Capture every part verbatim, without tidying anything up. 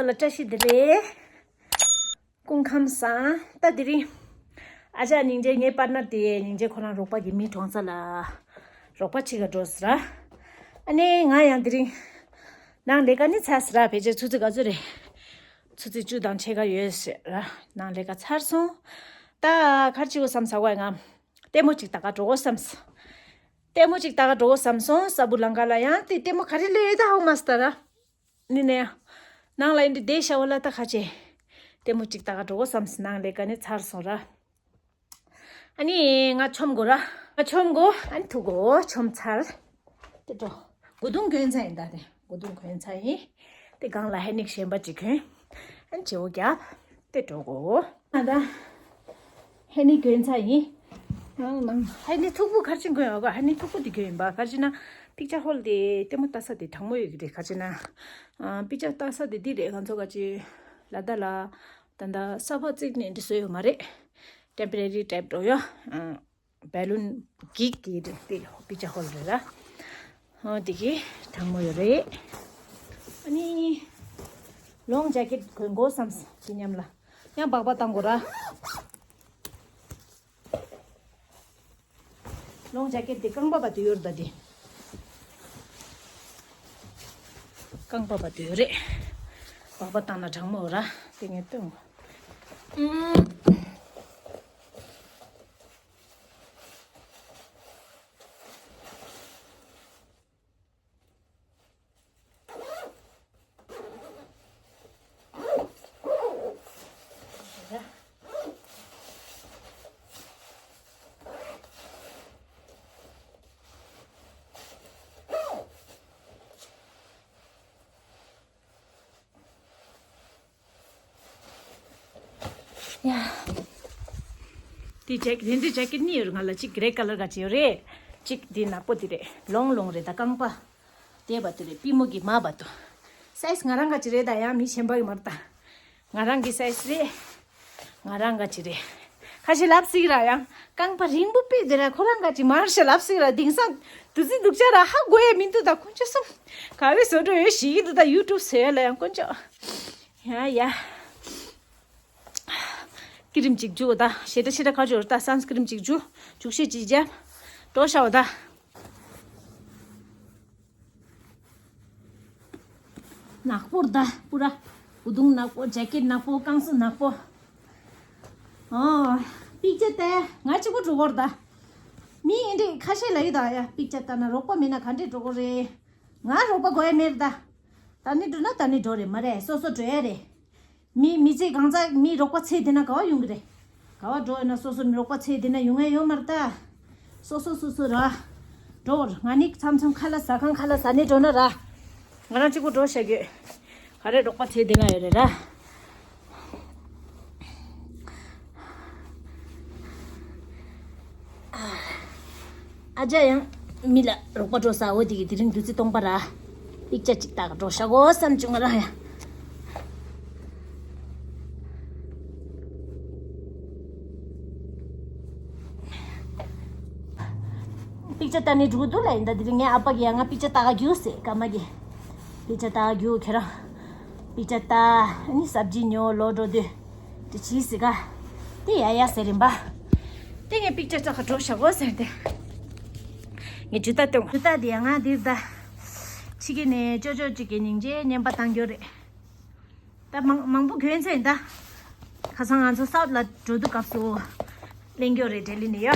ལ་བཀྲ་ཤིས་བདེ་ལེགས། སྐུ་ཁམས་བཟང་། ད་དེ་རིང་ཨ་ཅག་སྙིང་རྗེ། ངའི་པར་ནར་དེ་སྙིང་རྗེ་ཁོ་རང་རོགས་པ་གི་མི་གྲོངས་ཚར་ལ། རོགས་པ་ཅིག་ག་འགྲོ་ཟེར་ར། ཨ་ནི་ང་ཡང་དེ་རིང་ནང་ལས་ཀ་ནི་ཚར་ཟེར་ར། ཕལ་ཆེར་ཆུ་ཚོད་ག་ཚོད་རེད། ཆུ་ཚོད་བཅུ་དང་ཕྱེད་ཀ་ཡོད་ཟེར་ར། ནང་ལས་ཀ་ཚར་སོང་། ད་ག་རེ་བྱེད་དགོས་བསམ་ས་བ་ང་ལྟད་མོ་ཅིག་ལྟ་ག་འགྲོ་དགོས་བསམ། ལྟད་མོ་ཅིག་ལྟ་ག་འགྲོ་དགོས་བསམ་སོང་། ས་བུ་ལང་ཀ་ལ་ཡང་དེ་ལྟད་མོ་ག་རེ་ལས་ད་ཧོ་མ་སྟ་ར། ནི་ནས་ནང་ལ་ཡིན་དུས་བསྡད་ཤ་བ་ལ་ད་ཁ་ཆེ། ལྟད་མོ་ཅིག་ལྟ་ག་འགྲོ་དགོས་བསམ་སོང་། ནང་ལས་ཀ་ནི་ཚར་སོང་ར། ཨ་ནི་ང་ཆོམ་དགོས་ར། ང་ཆོམ་དགོས། ཨ་ནི་ཐུག་གོ་ཆོམ་ཚར། དེ་འགྲོ། སྒོ་རྡུང་གོན་ཚར་ཡིན་ད་དེ། སྒོ་རྡུང་གོན་ཚར་ཡིན། དེ་སྒང་ལ་ཧེ་ནིག་གཞན་པ་ཅིག་གོན། ཨ་ནི་བྱེའུ་རྒྱབ། དེ་འགྲོ་གོ། ཨ་ད། ཧེ་ནིག་གོན་ཚར་ཡིན། ནང་ནང་ཧེ་ནིག་མཐུག་པོ་ག་རེ་བྱས་གོན་ཡོད་ག་ཧེ་ནིག་མཐུག་པོ་དེ་གོན་ཡིན་པ། ག་རེ་བྱས་ན་པིག་ཅར་ཧོལ་དེ་ལྟད་མོ་ལྟ་ས་དེ་གྲང་མོ་ཡོད་ཀྱི་རེད། ག་རེ་བྱས་ན། ཨ་པིག་ཅར་ལྟ་ས་དེ་འདི་རེད། ང་ཚོ་ག་ཅི་ལ་ད་ལ་ད་ད་ས་ཕོ་བརྩིགས་ནས་འདི་བཟོས་ཡོད་མ་རེད། ཊེམ་པོ་རེ་རི་ཊའིབ་འགྲོ་ཡོད། ཨ། བེ་ལུན་གིག་གི་དེ་པིག་ཅར་ཧོལ་རེད་ར། ཧོ་དེ་གི་གྲང་མོ་ཡོད་རེད། ཨ་ནི་ལོང་ཇེ་ཀེཊ་གོན་དགོས་བསམ་སོང་དེ་མཉམ་ལ། ཡང་སྦག་སྦག་བཏང་དགོས་ར། ལོང་ཇེ་ཀེཊ་དེ་རྐང་པ་བར་དུ་ཡོད་རེད་ད་དེ། རྐང་པ་བར་དུ་ཡོད་རེད། སྦག་སྦག་བཏང་ན་གྲང་མོ་ཡོད་ར། དེ་ངས་སྟོན་དགོས། ཨུམ། ཡ། དེ་ཇེ་ཀེ་རེད་འདི་ཇེ་ཀེ་གཉིས་ཡོད་རེད། ང་ལ་གཅིག་གྷེ་རེ་ཀ་ལར་ག་ཅིག་ཡོད་རེད། གཅིག་འདི་ནག་པོ་འདི་རེད། ལོང་ལོང་རེད་ད་རྐང་པ། དེ་བར་དུ་རེད། པུས་མོ་གི་མ་བར་དུ། སའི་ཛི་ང་རང་ག་ཅིག་རེད་ད། ཡང་མི་གཞན་པ་གི་མ་རེད་ད། ང་རང་གི་སའི་ཛི་རེད། ང་རང་ག་ཅིག་རེད། ཁ་ཤས་ལབ་སྲིད་ར། ཡང་རྐང་པ་རིང་པོ་དཔེ་དེ་ར་ཁོ་རང་ག་ཅིག་མ་རེད་ཤག་ལབ་སྲིད་ར། དེང་སང་དུས་ཚོད་སྡུག་ཅག་ར་ཧ་གོ་ཡ་མི་འདུག་ད་དཀོན་མཆོག་གསུམ། ག་བའི་བཟོ་འདྲ་ཡོད་ཤེས་ཀྱི་འདུག་ད་ཡུ་ཊུབ་བཟོ་ཡ་ལ་ཡང་དཀོན་མཆོག་ཡ་ཡ། ཀི་རིམ་གཅིག་བྱུགས་ད། ཞེ་དྲག་ཞེ་དྲག་ཁ་བྱོར་ད། སན་སི་ཀི་རིམ་གཅིག་བྱུགས། བྱུགས་ཤེས་གཅིག་བརྒྱབ། འགྲོ་ཤག་ད། ནག་པོ་ད་པུ་ར། སྐུ་གདུང་ནག་པོ། ཇེ་ཀེཊ་ནག་པོ། རྐང་སོ་ནག་པོ། ཨོ། པིག་ཅར་ལྟ་ཡ་ང་གཅིག་པོ་འགྲོ་གོ་ར་ད། མི་ཨེ་འདྲས་ཁ་ཤས་ལ་ཡོད་ད་ཡ། པིག་ཅར་ལྟ་ན་རོགས་པ་མེད་ན་ག་འདྲས་འགྲོ་གོ་རེད། ང་རོགས་པ་དགོས་ཡ་མེད་ར་ད། ད་ནི་འགྲོ་ན་ད་ནི་འགྲོ་རེད་མ་རེད། སོ་སོ་འགྲོ་ཡ་རེད། མི་མི་ཚེ་གང་ཚ་མི་རོགས་པ་ཚེ་འདི་ན་ག་བ་ཡོང་གི་རེད། ག་བ་འགྲོ་ཡོད་ན་སོ་སོ་མི་རོགས་པ་ཚེ་འདི་ན་ཡོང་ཡ་ཡོད་མ་རེད་ད། སོ་སོ་སོ་སོ་ར། འགྲོ་བར་ང་ནི་མཚམས་མཚམས་ཁ་ལག་ཟ་ཁང་ཁ་ལག་ཟ་ནས་འགྲོ་ན་ར། ང་རང་གཅིག་པོ་འགྲོ་བཞག་གི་ཡོད། ག་རེ་རོགས་པ་ཚེ་འདི་ན་ཡོད་རེད་ར། ཨ་ཅག་ཡང་མི་ལ་རོགས་པ་འགྲོ་ས་འོ་དེ་གི་དེ་རིང་བདུད་རྩི་སྟོང་པ་ར། པིག་ཅར་གཅིག་ལྟ་ག་འགྲོ་ཤག་གོ་བསམ་བྱུང་ང་རང་ཡང་། པིག་ཅར་ལྟ་ནི་འགྲོ་གི་འདུག་ལ་ཡིན་ད། དེ་རིང་ངའི་ཨ་ཕ་གིས་ཡང་ང་པིག་ཅར་ལྟ་ག་རྒྱུགས་ཟེར། ཀརྨ་གིས་པིག་ཅར་ལྟ་ག་རྒྱུགས། ཁྱེད་རང་པིག་ཅར་ལྟ། ཨ་ནི་སབ་ཇི་ཉོ་ལོ་འགྲོ་དུས། དེ་བྱིས་ཟིག་ག་དེ་ཡ་ཡ་ཟེར་རིམ་པ། དེ་ངས་པིག་ཅར་ལྟ་ག་འགྲོ་ཤག་གོ་ཟེར་ཏེ། ངས་ཇུ་ཏ་སྟོན། ཇུ་ཏ་དེ་ཡ་ང་འདིར་ད། ཕྱི་གི་ནས་ཅོ་ཅོ་གཅིག་གི་སྙིང་རྗེ་བརྙན་པ་བཏང་རྒྱུ་རེད། ད་མང་མང་པོ་གྱོན་ཚར་ཡིན་ད། ཁ་སང་ང་ཚོ་སའུཐ་ལ་འགྲོ་དུས་སྐབས་སུ་ལེན་རྒྱུ་རེད། ལྡི་ལི་ནས་ཡ།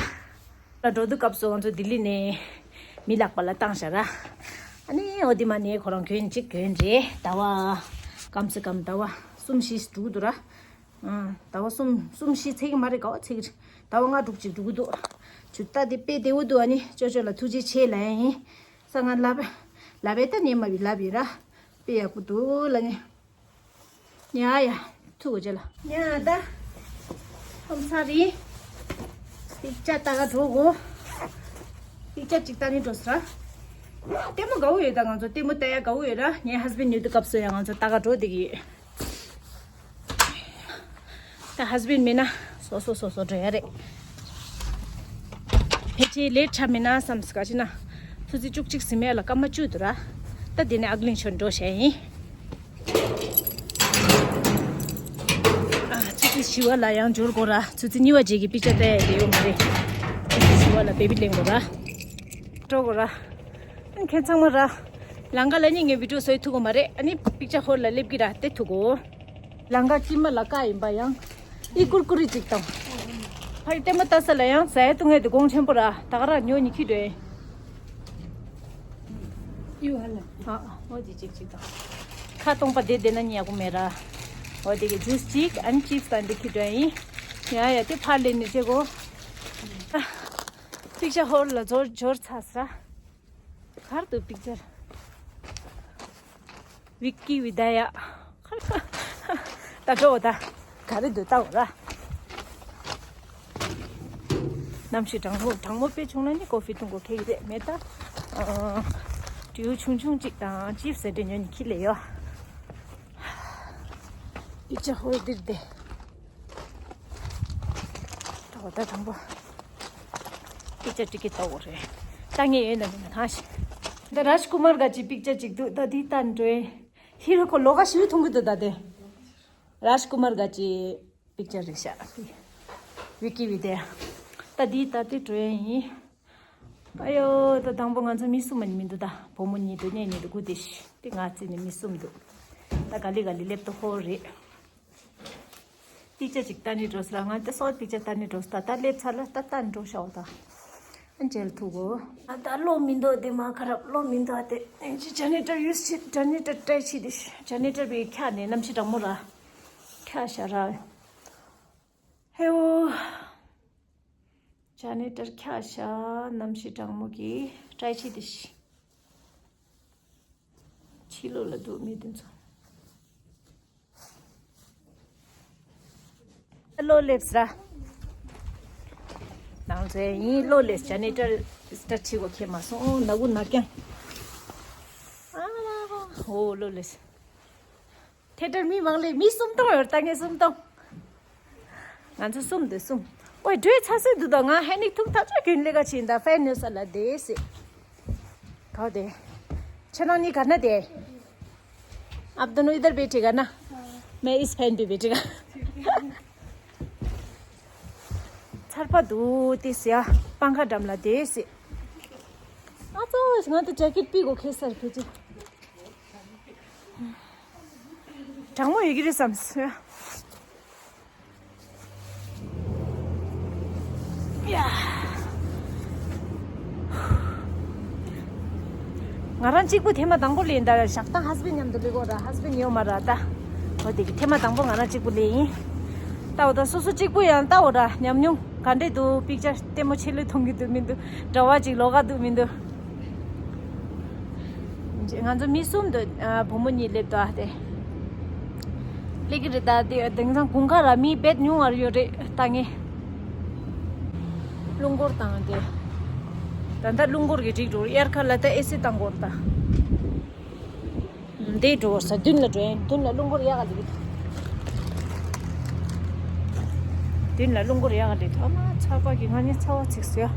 ལ་འགྲོ་དུས་སྐབས་སུ་ང་ཚོ་ལྡི་ལི་ནས་མི་ལག་པ་ལ་བཏང་ཤག་ར། ཨ་ནི་འོ་དེ་མ་ནས་ཁོ་རང་གྱོན་གཅིག་གྱོན་རེད། ཟླ་བ་སྐམ་སེ་སྐམ་ཟླ་བ་གསུམ་བཞི་འགྲོ་གི་འདུག་ར། ཨ། ཟླ་བ་གསུམ་གསུམ་བཞི་ཚད་ཀྱི་མ་རེད། ག་བ་ཚད་ཀྱི་རེད། ཟླ་བ་ལྔ་དྲུག་ཅིག་འགྲོ་གི་འདུག་ཇུ་ཏ་དེ་དཔེ་བདེ་བོ་འདུག་ཨ་ནི་ཅོ་ཅོ་ལ་ཐུགས་རྗེ་ཆེ་ལབ་ཡ་ཡིན། ས་ང་ལབ་ལབ་པས་ད་ཉན་མ་བི་ལབ་ཡིན་ར། དཔེ་ཡག་པོ་འདུག་ལབ་ནས། ཡ་ཡ། ཐུག་གོ་ཅེ་ལ། ཡ་ད། ཁམས་ཚ་རེད། པིག་ཅར་ལྟ་ག་འགྲོ་གོ་པིག་ཅར་གཅིག་ལྟ་ནི་འགྲོ་ས་ར། ལྟད་མོ་དགའ་བོ་ཡོད་ད། ང་ཚོ་ལྟད་མོ་ལྟ་ཡ་དགའ་བོ་ཡོད་ར། ངའི་ཧས་བྷེན་ཡོད་དུས་སྐབས་སུ་ཡང་ང་ཚོ་ལྟ་ག་འགྲོ་བསྡད་ཀྱི་ཡོད། ད་ཧས་བྷེན་མེད་ན་སོ་སོ་སོ་སོ་འགྲོ་ཡ་རེད། ཕལ་ཆེར་ལེ་ཊི་ཆགས་མེད་ན་བསམ་སི་ག་ཅི་ན། ཆུ་ཚོད་བཅུ་གཅིག་ཟིན་མེད་ལ་སྐར་མ་བཅུ་འདུག་ར། ད་དེ་ནས་ཨག་ལིང་ཤོར་འགྲོ་བྱས་ཡིན། ཨི་ཞི་བ་ལ་ཡང་འབྱོར་དགོས་ར། ཆུ་ཚོད་གཉིས་པ་རྗེས་ཀྱི་པིག་ཅར་བལྟ་ཡ་དེ་ཡོད་མ་རེད། ཨི་ཞི་བ་ལ་བེ་བི་ལེན་དགོས་ར། འགྲོ་དགོས་ར། ཨ་ནི་ཁྱེད་ཚང་མ་ར། ལམ་ཁ་ལ་ནི་ངས་བི་ཌིའོ་བཟོས་ཐུབ་ཀྱི་མ་རེད། ཨ་ནི་པིག་ཅར་ཧོལ་ལ་སླེབས་ཀྱི་ར། དེ་ཐུག་གོ། ལམ་ཁ་དཀྱིལ་མ་ལ་ཀ་ཡིན་པ་ཡང་། ཨི་ཀུར་ཀུ་རི་ཅིག་དང་། ཕ་གི་ལྟད་མོ་ལྟ་ས་ལ་ཡང་ཟ་ཡ་བཏུང་ཡ་དེ་གོང་ཆེན་པོ་ར། ད་ག་ར་ཉོ་ནི་ཁྱི་འདྲ། ཡུ་ཧ་ལ། ཨ། འོ་དེ་གཅིག་གཅིག་དང་། ཁ་སྟོང་པ་དེ་བསྡད་ན་ནི་ཡག་པོ་མེད་ར། འོ་དེ་གི་ཇུས་གཅིག་ཨ་ནི་ཅིབ་སི་དང་འདི་ཁྱི་འདྲ་ཡིན། ཡ་ཡ་དེ་ཕར་ལེན་ནི་བྱེད་གོ། ཨ། པིག་ཅར་ཧོལ་ལ་འབྱོར་འབྱོར་ཚར་ས། གར་དུ་པིག་ཅར། བི་ཀི་བི་དཱ་ཡ། ད་འགྲོ་ད། ག་རེ་འདུག་ལྟ་འོ་ར། གནམ་གཤིས་གྲང་མོ་གྲང་མོ་དཔེ་བྱུང་ན་ནི་ཀོ་ཕི་འཐུང་དགོས་ཁེལ་གི་རེད་མེད་ད། ཨ། བྲེའུ་ཆུང་ཆུང་གཅིག་དང་ཅིབ་སི་འདྲ་ཉོ་ནི་ཁྱི་ལས་ཡོད། པིག་ཅར་ཧོལ་འདིར་བསྡད། ད་འོ་ད་དང་པོ། པིག་ཅར་ཊི་ཀེ་ཊི་ལྟ་དགོས་རེད། ལྟ་མཁན་ཡོད་ན་མིན་ན་གང་ཤེས། ད་རཱཇ་ཀུ་མར་ག་ཅིག་པིག་ཅར་ཅིག་འདུག་ད་འདི་ལྟ་འགྲོ་ཡིན། ཧི་རོ་ཁོ་ལོ་ག་ཞིག་མཐོང་གི་འདུག་ད་དེ། རཱཇ་ཀུ་མར་ག་ཅིག་པིག་ཅར་རེད་ཤག་བི་ཀི་བི་དཱ་ཡ། ད་འདི་ལྟ་དེ་འགྲོ་ཡིན། ཨ་ཡོ། ད་དང་པོ་ང་ཚོ་མི་གསུམ་མ་ནི་མི་འདུག་ད་བུ་མོ་གཉིས་འདུག་གཉེན་གཉིས་འདུག་དགུ་དེ་ཤི་དེ་ང་རྩིས་ནས་མི་གསུམ་འདུག་ད་ག་ལེ་ག་ལེ་སླེབས་ཏོ་ཧོ་རེད། པིག་ཅར་ཅིག་ལྟ་ནི་འགྲོ་ས་ལ་ང་ད་སོགས་པིག་ཅར་ལྟ་ནི་འགྲོ་ས་ད་ད་སླེབས་ཚར་ལ་ད་ལྟ་ནི་འགྲོ་ཤག་འོ་ད། ཨ་མཇལ་ཐུག་གོ། ཨ་ད་གློག་མི་འདུག་དེ་མ་ཁ་རབ་གློག་མི་འདུག་ཨ་དེ་ཨེ་ཅི་ཇ་ནེ་ཊར་ཡུས་བྱེད་ཇ་ནེ་ཊར་བཀྲ་ཤིས་དེ་ཇ་ནེ་ཊར་བི་ཁྱག་ནས་གནམ་གཤིས་གྲང་མོ་ར། ཁྱག་ཤ་ར། ཧེའུ། ཇ་ནེ་ཊར་ཁྱག་ཤ་གནམ་གཤིས་གྲང་མོ་གི་བཀྲ་ཤིས་དེ་ཤི། ཕྱི་ལོགས་ལ་འདུག་མི་དེ་ཚོ། གློག་སླེབས་ར། ནང་ཚན་ཡིན་གློག་སླེབས་ཇ་ནེ་ཊར་སི་ཊར་ཊི་བྱེད་དགོས་ཁེལ་མ་སོང་ཨོ་ནག་པོ་ནག་རྐྱང་། ཨ་ཧོ་གློག་སླེབས། ཐེ་ཊར་མི་མང་ལས་མི་སུམ་སྟོང་ཡོད་ལྟ་ངན་སུམ་སྟོང་། ང་ཚོ་གསུམ་འདུག་གསུམ། ཨོའི་འགྲོས་ཚ་སྲོད་འདུག་ད་ང་ཧེ་ནིག་ཐུག་ཐག་ཆོད་གྱོན་ལས་ཀ་ཕྱིན་ད་ཕན་ནོ་ས་ལ་དེ་སི། གའོ་དེ། ཁྱེད་རང་གཉིས་ག་ན་དེ། आप दोनों इधर बैठेगा ना। मैं इस फैन पे बैठेगा। ཚར་པ་འདུག་དེ་སི་ཡ། པང་ཁ་འགྲམ་ལ་དེ་སི། ཨ་ཙོ་ང་ད་ཇེ་ཀེཊ་པི་གོ་ཁེ་སར་ཕེ་ཅི། གྲང་མོ་ཡོད་ཀྱི་རེད་བསམ་སོང་། ཡ། ང་རང་གཅིག་པུ་ཐེངས་མ་དང་པོ་ལེན་ད་ཞག་དང་ཧས་བྷེན་མཉམ་དུ་ལེན་གོ་ར་ཧས་བྷེན་ཡོད་མ་ར་ད། འོ་དེ་གི་ཐེངས་མ་དང་པོ་ང་རང་གཅིག་པུ་ལེན་ཡིན། ལྟ་འོ་ད་སོ་སོ་གཅིག་པུ་ཡང་ལྟ་འོ་ར་ཉམས་མྱོང་ག་འདྲས་འདུག་པིག་ཅར་ལྟད་མོ་ཆེ་ལོས་མཐོང་གི་འདུག་མི་འདུག་འདྲ་བ་ཅིག་ལོགས་ཀ་འདུག་མི་འདུག་ང་ཚོ་མི་གསུམ་འདུག་ཨ་བུ་མོ་གཉིས་སླེབས་འདུག་ཨ་དེ། སླེབས་ཀྱི་རེད་ད་དེ་དེང་སང་དགུན་ཁ་ར་མི་བེད་ཉུང་བར་ཡོད་རེད་ལྟ་ངེས། རླུང་འཁོར་དང་དེ། ད་ལྟ་རླུང་འཁོར་གྱི་འགྲིག་འགྲོ་དབྱར་ཁ་ལ་ད་ཨེ་སི་བཏང་དགོས་རེད་ད། འདི་འགྲོ་ས་མདུན་ལ་འགྲོ་ཡིན་མདུན་ལ་རླུང་འཁོར་གཡག་ག་ལི་གི་འདུག་མདུན་ལ་རླུང་འཁོར་གཡག་ག་ལི་འདུག་ཨ་མ་ཚ་བ་གི་ང་ནི་ཚ་བ་ཚིག་སོ་ཡ།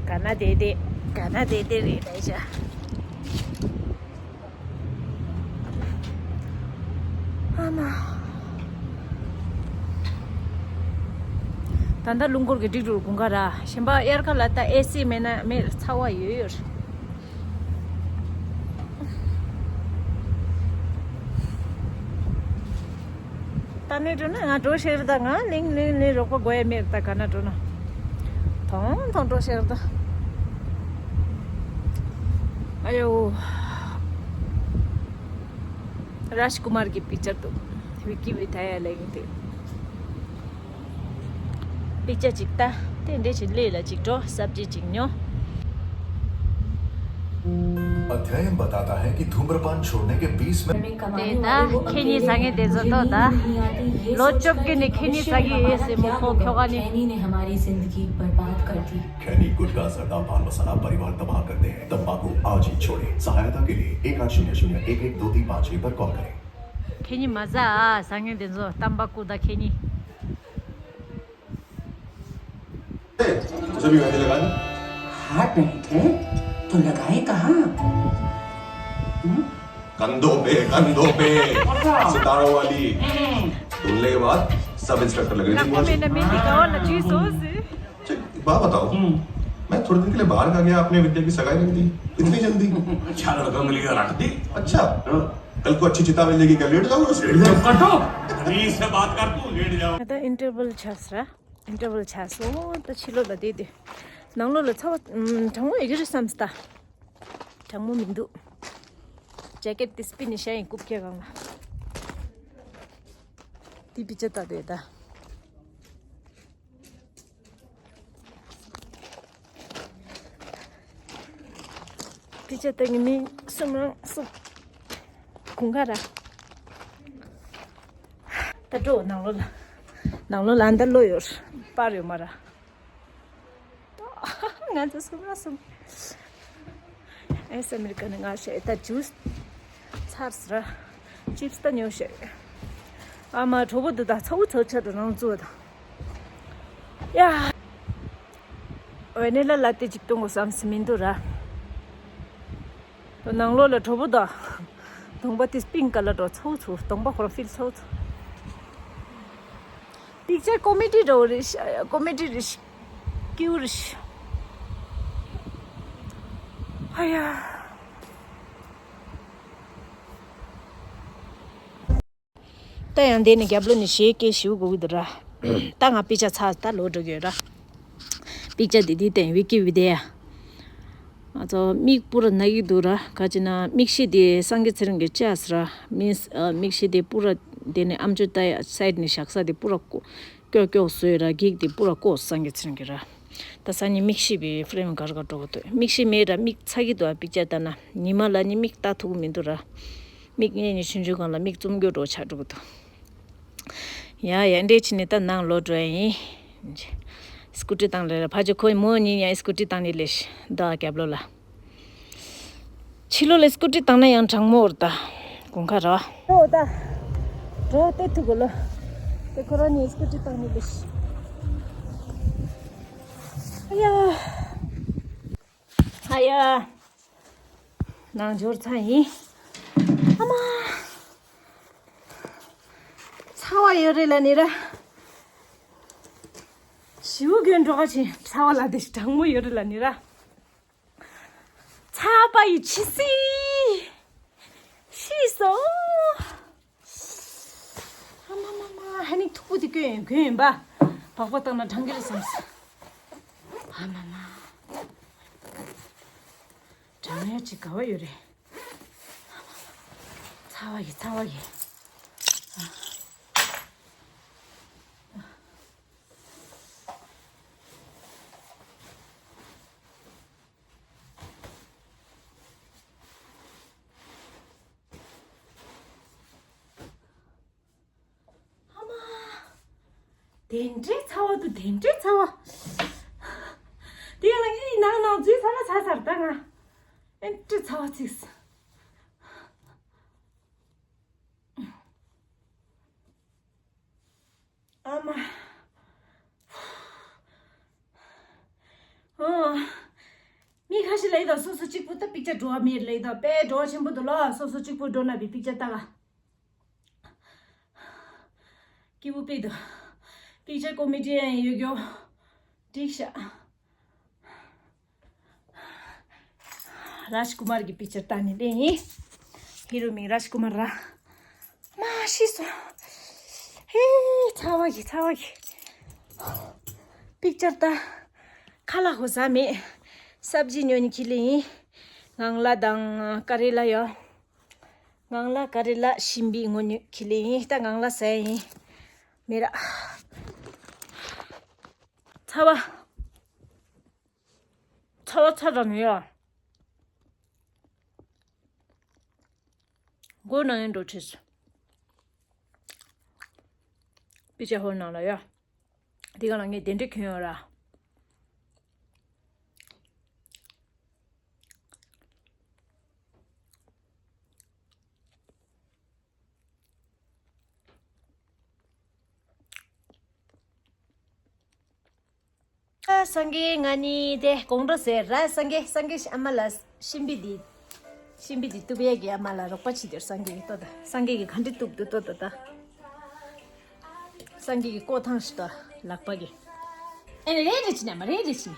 ག་ན་དེ་དེ་ག་ན་དེ་དེ་རེད་ད་ཤ། ཨ་མ། ད་ལྟ་རླུང་འཁོར་གྱི་འགྲིག་འགྲོ་དགུན་ཁ་ར་གཞན་པ་དབྱར་ཁ་ལ་ད་ཨེ་སི་མེད་ན་མེད་ཚ་བ་ཡོད་ཡོད་རེད། ད་ནས་འགྲོ་ན་ང་འགྲོ་ཤེས་རེད་ད་ང་ལིང་ལིང་ལིང་རོགས་པ་དགོས་ཡ་མེད་རེད་ད་ག་ན་འགྲོ་ན། ཐོང་ཐོང་འགྲོ་ཤེས་རེད་ད། ཨ་ཡོ། རཱཇ་ཀུ་མར་གྱི་པིག་ཅར་འདུག་ཝི་ཀི་བི་དཱ་ཡ་ལེགས་འདུག་པིག་ཅར་ཅིག་ལྟ། དེ་འདྲས་ཅིག་ལས་ལ་ཅིག་འགྲོ་སབ་ཇི་ཅིག་ཉོ། अध्ययन बताता है कि धूम्रपान छोड़ने के बीस मिनट དེ་ད་ཁྱེད་གཉིས་ཟ་ངེས་དེ་ཚོ་ཏོ་ད། ལོ་བཅོ་བརྒྱད་ནས་ཁྱེད་གཉིས་ཟ་གི་ཡོད་ཟེར་མོ་ཁོ་ཁྱོ་ག་ནི། खैनी ने हमारी जिंदगी बर्बाद कर दी। खैनी, गुटखा, जर्दा, पान मसाला परिवार तबाह करते हैं। तंबाकू आज ही छोड़ें। सहायता के लिए एक आठ शून्य शून्य एक एक दो तीन पाँच छह पर कॉल करें। ཁྱེད་གཉིས་མ་ཟ་ཨ་ཟ་ངེས་དེ་ཚོ་ཏམ་བ་ཀུ་ད་ཁྱེད་གཉིས། तुझे भी मेहंदी लगानी? हाथ नहीं थे तो लगाए कहाँ? हम्म? कंधों पे, कंधों पे। अच्छा। सितारों वाली। हम्म। ढूंढने के बाद सब इंस्पेक्टर लग रही थी। आपको मैंने मेहंदी का और लजीज हो से। अच्छा, एक बात बताओ। हम्म। मैं थोड़े दिन के लिए बाहर का गया, आपने विद्या की सगाई रख दी। इतनी जल्दी? अच्छा लड़का मिल गया, रख दी। अच्छा। हाँ। कल को अच्छी चिता मिल जाएगी, क्या लेट जाओगे उसमें? लेट जाओ, कटो। अरे, इससे बात कर तू, लेट जाओ। ད་ཨིན་ཊར་ཝལ་ཆགས་སོང་ར། ཨིན་ཊར་ཝལ་ཆགས་སོང་། ད་ཕྱི་ལོགས་ལ་བསྡད་དེ། ནང་ལོགས་ལ་ཚ་བ་ཨམ་གྲང་མོ་ཡོད་ཀྱི་རེད་བསམ་སྟ། གྲང་མོ་མི་འདུག་ཇེ་ཀེཊ་དེ་སྤིན་ནས་བཞག་ཡིན། རྐུབ་བཀྱག་སྒང་ལ། དེ་པི་ཅར་ལྟ་དེ་ད། པི་ཅར་ལྟ་གི་མི་གསུམ་རང་གསུམ། དགུན་ཁ་ར། ད་འགྲོ་ནང་ལོགས་ལ། ནང་ལོགས་ལ་ཨ་ད་ལོ་ཡོད་ར། པར་ཡོད་མ་ར། ང་ཚོ་གསུམ་ར་གསུམ། ཨེ་སི་ཨ་མེ་རི་ཀ་ནས་ང་ཞེ་ད་ཇུས་ཚར་སི་ར། ཅིབ་སི་ད་ཉོ་ཞེ། ཨ་མ་གྲོགས་པོ་འདི་དག་ཚ་བོ་ཚོ་ཆ་དུ་རང་བཙུགས་དང་། ཡ། ཝེ་ནེ་ལ་ལ་ཏེ་ཅིག་གཏོང་དགོས་བསམ་སི་མི་འདུག་ར། ནང་ལོགས་ལ་གྲོགས་པོ་དང་། གདོང་པ་དེ་པིང་ཀ་ལ་འགྲོ་ཚ་བོ་ཚོ། གདོང་པ་ཁོ་རང་ཕིལ་ཚ་བོ་ཚོ། པིག་ཅར་ཀོ་མེ་ཌི་འདྲ་བོ་རེད་ཤག་ཀོ་མེ་ཌི་རེད་ཤག་ཀིའུ་རེད་ཤག་ཨ་ཡ། ད་ཡང་འདི་ནི་རྒྱབ་ལོགས་ནས་གཞས་སྐད་ཞུ་དགོས་ཀྱི་འདུག་ར། ད་ང་པིག་ཅར་ཚར་ད་ལོག་འགྲོ་གི་ཡོད་ར། པིག་ཅར་འདི་འདི་བསྟན་ཝི་ཀི་བི་དེ་ཡ། ང་ཚོ་མིག་པུ་ར་ན་གི་འདུག་ར། ག་ཅི་ན་མིག་ཤེལ་དེ་སངས་རྒྱས་ཚེ་རིང་གི་བཅག་སི་ར། མིན་ཨ་མིག་ཤེལ་དེ་པུ་ར་དེ་ནས་ཨམ་ཅོག་ལྟ་ཡ་སའིཌ་ནས་བཞག་ས་དེ་པུ་ར་ཀོ་ཀྱོག་ཀྱོག་བཟོས་ར། འགྱིག་དེ་པུ་ར་ཀོ་སངས་རྒྱས་ཚེ་རིང་གི་ར། ད་སང་ཉིན་མིག་ཤེལ་བའི་ཧྥི་རེམ་ག་རེ་ག་འགྲོ་གི་འདུག་མིག་ཤེལ་མེད་ར་མིག་ཚ་གི་འདུག་ཨ་པིག་ཅར་ལྟ་ན་ཉི་མ་ལ་ནི་མིག་ལྟ་ཐུབ་གི་མི་འདུག་ར། མིག་གཉིས་ནི་ཆུང་ཆུང་སྒང་ལ་མིག་བཙུམ་རྒྱུ་འགྲོ་ཆགས་འགྲོ་གི་འདུག་ཡ་ཡ་འདྲེ་ཕྱི་ནས་ད་ནང་ལོག་འགྲོ་ཡ་ཡིན། སྐུ་ཊི་བཏང་ལེ་ར། ཕ་ཆོ་ཁོ་མོ་གཉིས་ཡང་སྐུ་ཊི་བཏང་ནི་ལེ་ཤི་ད་རྒྱབ་ལོགས་ལ། ཕྱི་ལོགས་ལ་སྐུ་ཊི་བཏང་ན་ཡང་གྲང་མོ་འོར་ད། དགུན་ཁ་ར། འགྲོ་ད། འགྲོ་ཏེ་ཐུག་གོ་ལོ། དེ་ཁོ་རང་གཉིས་སྐུ་ཊི་བཏང་ནི་ལེ་ཤི། ཨ་ཡ། ཨ་ཡ། ནང་འབྱོར་ཚར་ཡིན། ཨ་མ། ཚ་བ་ཡོད་རེད་ལ་ནི་ར། ཞིའུ་གྱོན་འགྲོ་ག་ཕྱིན་ཚ་བ་ལ་དེ་གྲང་མོ་ཡོད་རེད་ལ་ནི་ར། ཚ་བ་ཡི་ཆི་སི། ཤི་སོ། ཨ་མ་མ་མ། ཧ་ནི་ཐུག་པོ་དེ་གྱོན་གྱོན་ཡིན་པ། བག་པ་བཏང་ན་གྲང་གི་རེད་བསམ་སོང་། ཨ་མ་མ། གྲང་ཡ་ཅིག་ག་བ་ཡོད་རེད། ཚ་བ་ཡི་ཚ་བ་ཡི། ཨ་མ། དེ་འདྲའི་ཚ་བ་འདུག་དེ་འདྲའི་ཚ་བ། དེ་ཡང་ཨི་ནང་ནང་འཛུལ་ཚར་ན་ཚ་ཚར་ད་ང་། ཨེ་འདྲའི་ཚ་བ་ཚིགས། ཨ་མ། ཨོ། མི་ཁ་ཤས་ལ་ཡི་དྭགས་སོ་སོ་གཅིག་པུ་ད་པིག་ཅར་འགྲོ་བ་མེད་ལ་ཡི་དྭགས་དཔེ་འགྲོ་བ་ཆེན་པོ་འདུག་ལ་སོ་སོ་གཅིག་པུ་འགྲོ་ན་བི་པིག་ཅར་ལྟ་ག་སྐྱིད་པོ་དཔེ་འདུག་པིག་ཅར་ཀོ་མེ་ཌི་ཡན་ཡོད་རྒྱུ་འགྲིག་ཤག་རཱཇ་ཀུ་མར་གྱི་པིག་ཅར་ལྟ་ནི་ལེ་ཡིན། ཧི་རོ་མིང་རཱཇ་ཀུ་མར་ར། མ་ཤི་སོང་། ཧེ། ཚ་བ་གི་ཚ་བ་གི་པིག་ཅར་ལྟ། ཁ་ལག་ཧོ་ཟ་མེད། སབ་ཇི་ཉོ་ནི་ཁི་ལེ་ཡིན། ངང་ལ་དང་ཀ་རེ་ལ་ཡོད། ངང་ལ་ཀ་རེ་ལ་ཤིམ་པི་ངོ་ནི་ཁི་ལེ་ཡིན། ད་ངང་ལ་ཟ་ཡིན། མེ་ར། ཚ་བ། ཚ་བ་ཚ་དྲགས་ནས་ཡ། མགོ་ན་ཡིན་འགྲོ་ཆེས། པི་ཅ་ཧོལ་ནང་ལ་ཡ། དེ་ག་ལ་ངས་དེ་འདྲས་གྱོན་ཡོད་ར། ཨ་སངས་རྒྱས་ང་ནི་དེ་དགོང་དྲོ་ཟེར་ར། སངས་རྒྱས་སངས་རྒྱས་ཨ་མ་ལ་ཤིམ་པི་འདི་ཤིམ་པི་འདི་གཏུབ་ཡས་ཀྱི་ཨ་མ་ལ་རོགས་པ་བྱེད་དེར་སངས་རྒྱས་ཀྱི་ལྟོ་ད་སངས་རྒྱས་ཀྱི་ག་འདྲི་གཏུབ་འདུག་ལྟོ་ད་ད། སངས་རྒྱས་ཀྱི་ཀོ་ཐང་ཞིག་ཏུ་ལག་པ་གི། ཨེ་རེ་རེ་བྱིན་ན་མ་རེ་རེ་བྱིན།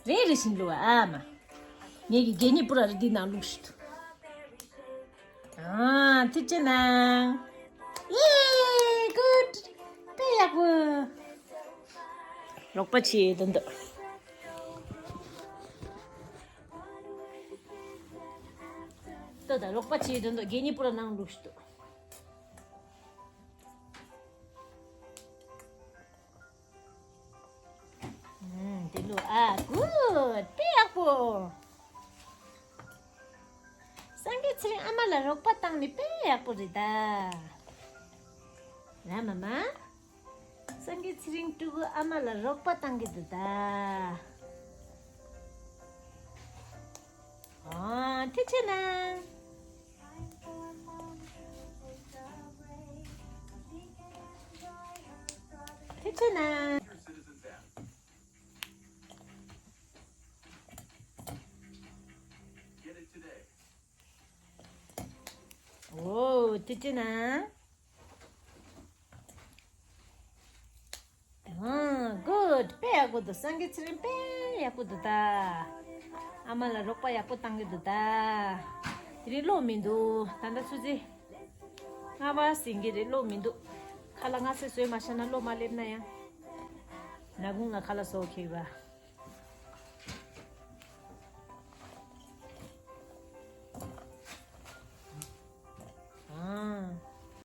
རེ་རེ་བྱིན་ལུ་ཨ་མ། ངེད་ཀྱི་གད་སྙིགས་པུ་ར་རི་འདི་ནང་བླུགས་ཤིག་ཏུ། ཨ་ཐུགས་རྗེ་གནང་། ཡེ་གུད། དཔེ་ཡག་པོ། རོགས་པ་བྱེད་དོན་དུ། ཏོ་ད་རོགས་པ་བྱེད་དོན་དུ་གད་སྙིགས་པུ་ར་ནང་བླུགས་ཤིག་ཏུ། ཨུམ། དེ་ལུ་ཨ་གུད། དཔེ་ཡག་པོ། སངས་རྒྱས་ཚེ་རིང་ཨ་མ་ལ་རོགས་པ་བཏང་ནི་དཔེ་ཡག་པོ་རེད་ད། ར་མ་མ། སངས་རྒྱས་ཚེ་རིང་ཕྲུ་གུ་ཨ་མ་ལ་རོགས་པ་བཏང་གི་འདུག་ད། ཨ་ཐུགས་རྗེ་གནང་། ཐུགས་རྗེ་གནང་། ཨོ་ཐུགས་རྗེ་གནང་། ཨ་གུད། དཔེ་ཡག་པོ་འདུག་སངས་རྒྱས་ཚེ་རིང་དཔེ་ཡག་པོ་འདུག་ད། ཨ་མ་ལ་རོགས་པ་ཡག་པོ་བཏང་གི་འདུག་ད། དེ་རིང་གློག་མི་འདུག་ད་ལྟ་ཆུ་ཚོད་ལྔ་པ་ཟིན་གྱི་རེད། གློག་མི་འདུག་ཁ་ལག་སྔ་སེ་བཟོས་མ་བཞག་ན་གློག་མ་སླེབས་ན་ཡང་། ནག་ཁུང་ལ་ཁ་ལག་བཟོ་ཁེལ་བ།